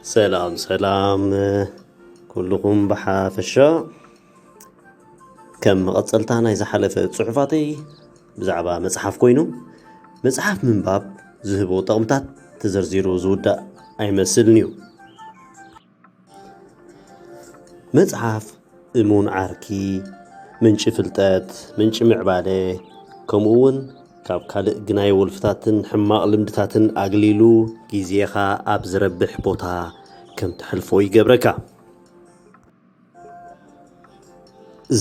ሰላም ሰላም ኩልኹም ብሓፈሻ። ከም መቐጸልታ ናይ ዝሓለፈ ጽሑፋተይ ብዛዕባ መጽሓፍ ኮይኑ፣ መጽሓፍ ምንባብ ዝህቦ ጠቕምታት ተዘርዚሩ ዝውዳእ ኣይመስልን እዩ። መጽሓፍ እሙን ዓርኪ፣ ምንጪ ፍልጠት፣ ምንጪ ምዕባለ፣ ከምኡ እውን ካብ ካልእ ግናይ ወልፍታትን ሕማቕ ልምድታትን ኣግሊሉ ግዜኻ ኣብ ዝረብሕ ቦታ ከም ተሕልፎ ይገብረካ።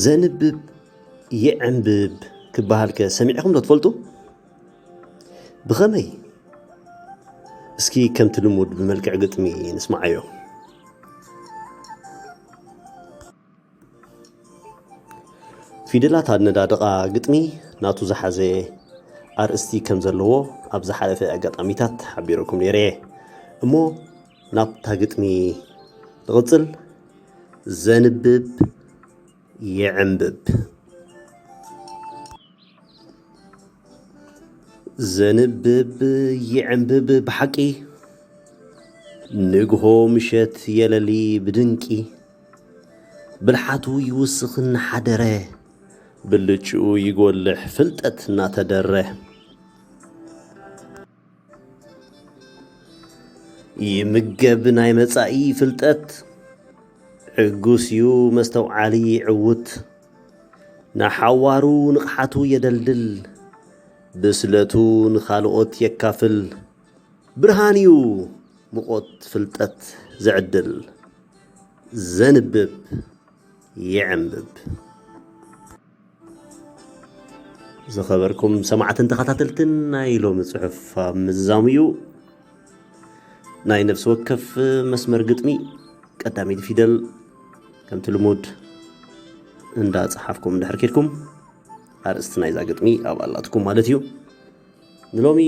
ዘንብብ ይዕንብብ ክበሃል ከ ሰሚዕኹም ዶ ትፈልጡ? ብኸመይ? እስኪ ከምቲ ልሙድ ብመልክዕ ግጥሚ ንስማዓዮ። ፊደላት ኣነዳድቓ ግጥሚ ናቱ ዝሓዘ ኣርእስቲ ከም ዘለዎ ኣብ ዝሓለፈ ኣጋጣሚታት ሓቢረኩም ነይረ እየ። እሞ ናብታ ግጥሚ ንቕጽል። ዘንብብ ይዕንብብ። ዘንብብ ይዕንብብ ብሓቂ፣ ንግሆ ምሸት የለሊ ብድንቂ። ብልሓቱ ይውስኽ እናሓደረ፣ ብልጭኡ ይጎልሕ ፍልጠት እናተደረ። ይምገብ ናይ መጻኢ ፍልጠት፣ ዕጉስ እዩ መስተውዓሊ ዕውት። ንሓዋሩ ንቕሓቱ የደልድል፣ ብስለቱ ንኻልኦት የካፍል። ብርሃን እዩ ምቖት ፍልጠት ዝዕድል፣ ዘንብብ ይዕንብብ። ዝኸበርኩም ሰማዕትን ተኸታተልትን ናይ ሎሚ ጽሑፍ ኣብ ምዝዛሙ እዩ። ናይ ነፍሲ ወከፍ መስመር ግጥሚ ቀዳመይቲ ፊደል ከምቲ ልሙድ እንዳ ጸሓፍኩም እንድሕር ኬድኩም ኣርእስቲ ናይዛ ግጥሚ ኣብ ኣላትኩም ማለት እዩ። ንሎሚ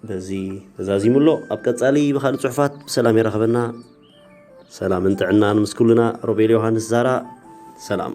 በዚ ተዛዚሙ ኣሎ። ኣብ ቀጻሊ ብኻልእ ጽሑፋት ብሰላም የራኽበና። ሰላምን ጥዕናን ምስ ኩልና። ሮቤል ዮሃንስ ዛራ። ሰላም።